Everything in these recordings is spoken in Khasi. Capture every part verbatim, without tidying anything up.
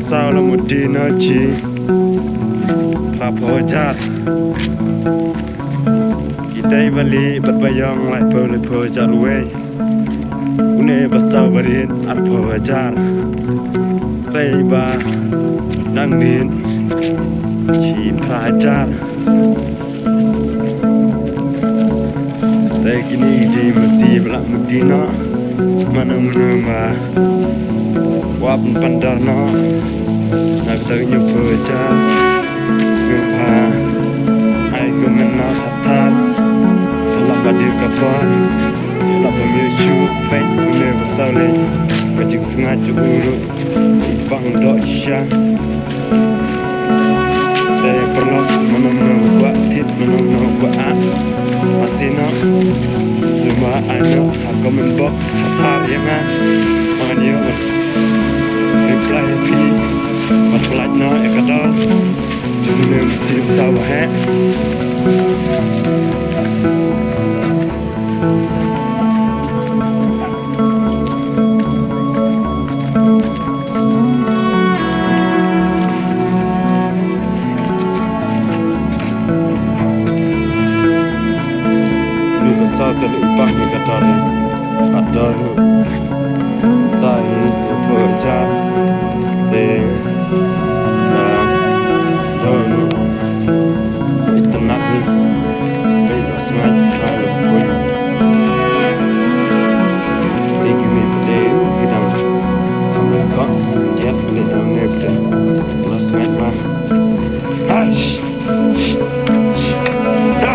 Saw la mut dien noh shi phra phew hajar. Kitei ba lieh bad ba ïong laiphew laiphew hajar uwei. Une ba saw ba rit arphew hajar. Tei ba dang rit shi phra hajar. Te kine ki dei masi ba la mut dien noh. Mano mano ba kwah ban pyndor noh na ka dor hynñiew phew hajar, sngewbha ai comment noh thar thar. Te lada dei ka por, lada phi shu peit une ba saw lei, ka jingsngaid jong u ruh i pang doh shisha. Te paralok, mano mano ba kwah thied, mano mano ba kwah ai masi noh, sngewbha ai noh ha comment box thar ïa nga. Ngan ïoh reply ïa phi bad pyllait noh ïa ka dor jong une u masi ba saw ba heh. Une ba saw te la i pang ïa ka dor, ka dor ruh. Te hynñiew phew hajar. Te, ah, dor ruh. Itynnad hi. Peit ba sngaid, ba la poi. Te ki mih pat de ki dang tam lem khot. Ïa peit dang ne pat de. Ba sngaid ba. Aish. Sa.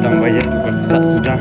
Tang ba ïa tu ka sat suda.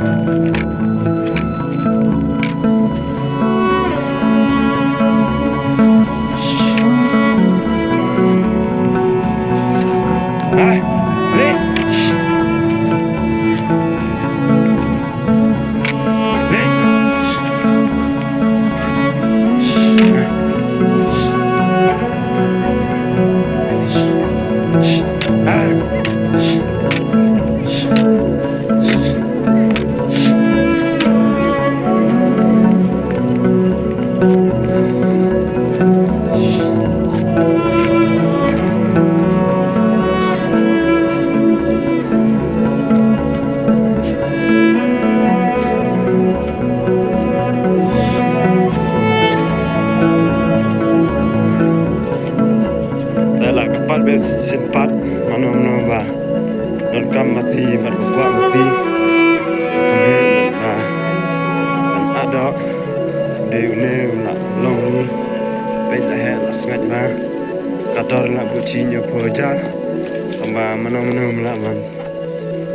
Te la ka pat ba shisien pat, mano mano ba donkam masi bad ba kwah masi, comment, ah, san adoh. Dei une u la long ni. Peit la heh, la sngaid ba. Ka dor la bud shi hynñiew phew hajar. Tangba mano mano ba lah ban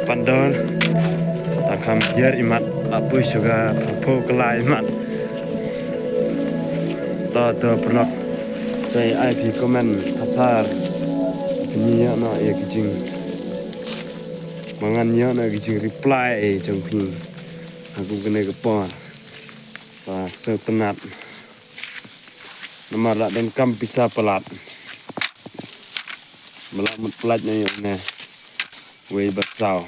pyndor, tang kham ïar imat, la poi shuga phew kylla imat. To to paralok, sa ai phi comment thar thar. Phin ïoh noh ïa ki jing, ba ngan ïoh noh ki jing reply jong phi ha kum kane ka por. Ba sngewtynnad. Namar la donkam pisa palat. Ba la mut palat na ïoh ne. Wei bad saw.